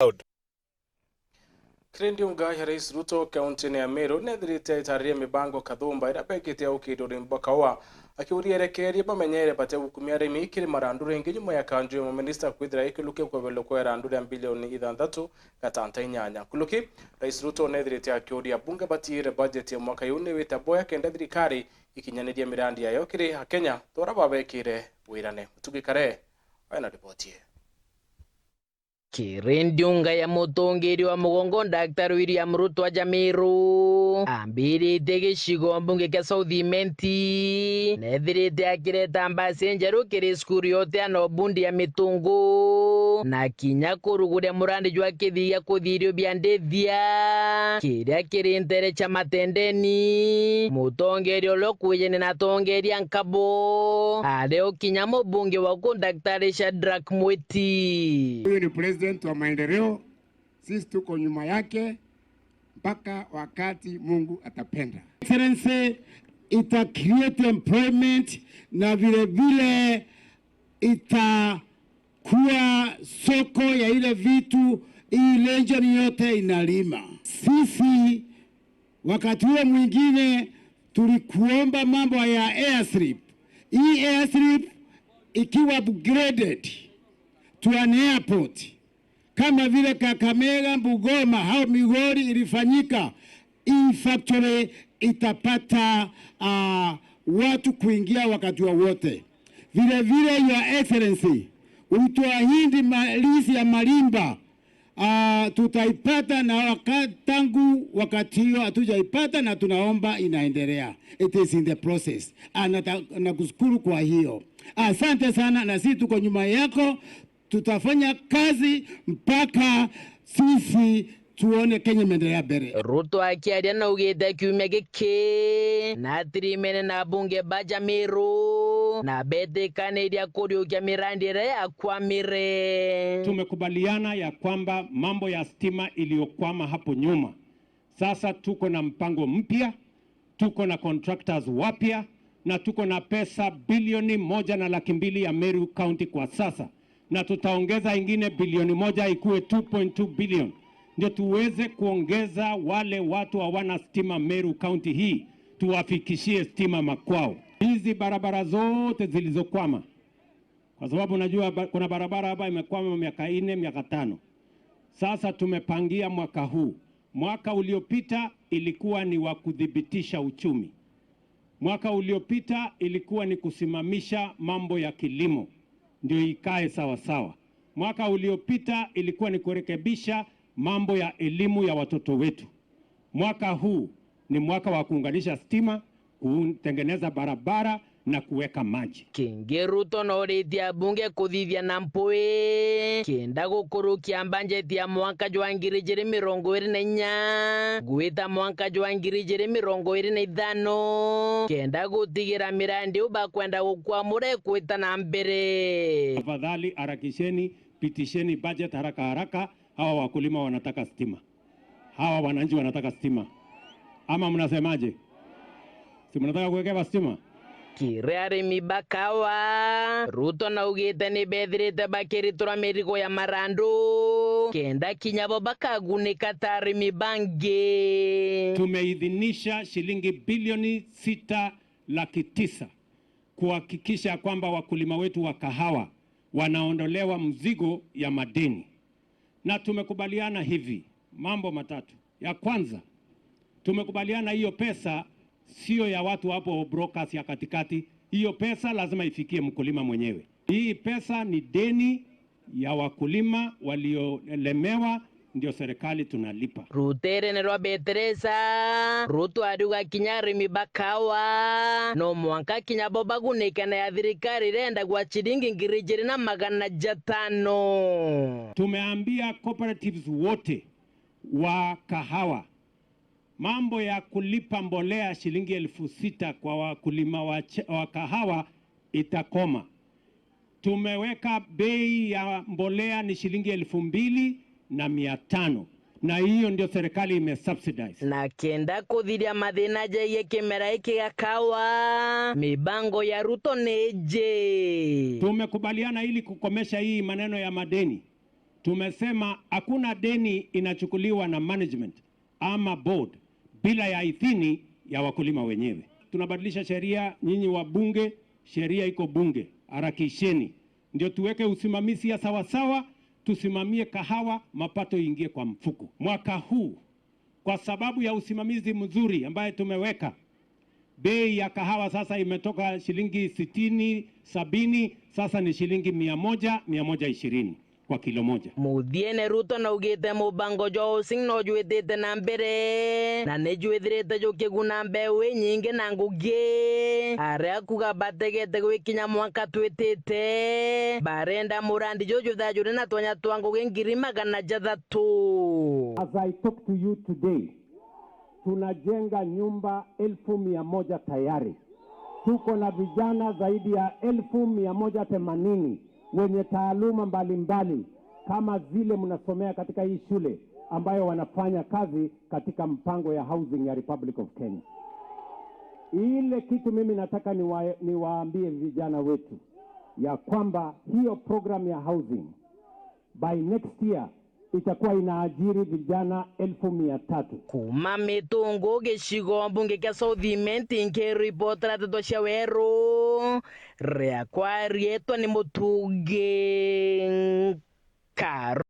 Loud. Kirindiunga ya Rais Ruto kaunti ya Meru nethirite itaririe mibango kathumba ira bekite ya ukinduri mbakawa akiuria erekerie bamenyere bate gukumia arimi kiri marandu ringi nyuma ya kanju ya minista kwithira ikilukia kwebelo kwa randu ria bilioni 6.8. Kuluki Rais Ruto nethirite akiuria bunge batiire budget ya mwaka yu ni wita boya kenda thirikari ikinyaniria mirandi yayo kiri Kenya twara babekire wirane mutugikare ena ripoti. Kirindiunga ya mutungiri wa mugongo Dr. William Ruto wa Jamiru ambirite gicigo mbunge kia South Imenti nethirite akireta mbasi njeru kiri cukuru yote ano bundi ya mitungu na kinya kuruguria murandi jwa kithiia kuthirio bia ndithia kiria kiri ntere cha matendeni mutongeri uria ukwijene na atongeria nkabo aria ukinya mubunge waku Dr. Shadrack Mwiti. Huyu ni president wa maendeleo, sisi tuko nyuma yake mpaka wakati Mungu atapenda. Excellency ita create employment na vile vile itakuwa soko ya ile vitu hii region yote inalima. Sisi wakati huo mwingine tulikuomba mambo ya airstrip. Hii airstrip ikiwa upgraded to an airport kama vile Kakamega, Bungoma au Migori ilifanyika, hii factory itapata watu kuingia wakati wote. Vile vile Your Excellency ulituahidi lease ya Malimba, tutaipata na tangu wakati hiyo hatujaipata na tunaomba inaendelea. It is in the process. Nakushukuru kwa hiyo. Asante sana, na sisi tuko nyuma yako. Tutafanya kazi mpaka sisi tuone Kenya imeendelea mbele. Ruto akiaria na ugite kiumia giki na tirimene na bunge baja Meru na betikaniria kuriukia mirandi iria yakwamire. Tumekubaliana ya kwamba mambo ya stima iliyokwama hapo nyuma, sasa tuko na mpango mpya, tuko na contractors wapya na tuko na pesa bilioni 1.2 ya Meru County kwa sasa, na tutaongeza ingine bilioni 1 ikuwe 2.2 billion ndio tuweze kuongeza wale watu hawana stima Meru County hii, tuwafikishie stima makwao. Hizi barabara zote zilizokwama, kwa sababu najua kuna barabara hapa imekwama miaka 4, miaka 5. Sasa tumepangia mwaka huu. Mwaka uliopita ilikuwa ni wa kudhibitisha uchumi. Mwaka uliopita ilikuwa ni kusimamisha mambo ya kilimo ndio ikae sawa sawa. Mwaka uliopita ilikuwa ni kurekebisha mambo ya elimu ya watoto wetu. Mwaka huu ni mwaka wa kuunganisha stima, kutengeneza barabara na kuweka maji. Kingi Ruto noritie bunge kuthithia na mpui kienda gukurukia budget ya mwaka jwa 2024 gwita mwaka jwa 2025 kienda gutigira mirandi ubakwenda gukwamura ikwita na mbere. Tafadhali harakisheni, pitisheni budget haraka haraka. Hawa wakulima wanataka stima, hawa wananchi wanataka stima, ama mnasemaje? Si mnataka kuwekewa stima? Kire arimi bakawa Ruto naugite ni bethirite bakiritura mirigo ya marandu kenda kinyabo bakagunika ta arimi bangi. Tumeidhinisha shilingi bilioni 6.9 kuhakikisha kwamba wakulima wetu wa kahawa wanaondolewa mzigo ya madeni. Na tumekubaliana hivi mambo matatu. Ya kwanza, tumekubaliana hiyo pesa sio ya watu hapo brokers ya katikati. Hiyo pesa lazima ifikie mkulima mwenyewe. Hii pesa ni deni ya wakulima waliolemewa, ndio serikali tunalipa. Ruterene rwa Beteresa Ruto ariuga kinya arimi bakawa no mwanka kinya bo bagunike na ya thirikari irenda gwa chiringi 2,500. Tumeambia cooperatives wote wa kahawa mambo ya kulipa mbolea shilingi 6,000 kwa wakulima wa kahawa itakoma. Tumeweka bei ya mbolea ni shilingi 2,500, na hiyo ndio serikali imesubsidize. Na kenda kuthiria mathina jaiye kimera iki gĩa kawa mibango ya Ruto ni je. Tumekubaliana ili kukomesha hii maneno ya madeni. Tumesema hakuna deni inachukuliwa na management ama board bila ya idhini ya wakulima wenyewe. Tunabadilisha sheria, nyinyi wabunge, sheria iko bunge, harakisheni ndio tuweke usimamizi ya sawasawa, tusimamie kahawa, mapato ingie kwa mfuko. Mwaka huu kwa sababu ya usimamizi mzuri ambaye tumeweka, bei ya kahawa sasa imetoka shilingi 60 70, sasa ni shilingi 100 120 kwa kilo moja. Muthiene Ruto naugite mubango jwa housing no jwitite na mbere na nijwithirite jukiguna mbeu nyingi na ngugi aria kuga bategete gwikinya mwaka twitite barenda murandi juju thajuri na twanya twa ngugi 600,000. As I talk to you today, tunajenga nyumba 100,000 tayari. Tuko na vijana zaidi ya 180,000 wenye taaluma mbalimbali kama zile mnasomea katika hii shule ambayo wanafanya kazi katika mpango ya housing ya Republic of Kenya. Ile kitu mimi nataka niwaambie vijana wetu ya kwamba hiyo program ya housing by next year itakuwa inaajiri vijana 300,000. Kuma mitungu gicigo mbunge kia South Imenti nkiripotera nteto cia weru riakwa rietwa ni Mutungi Karu.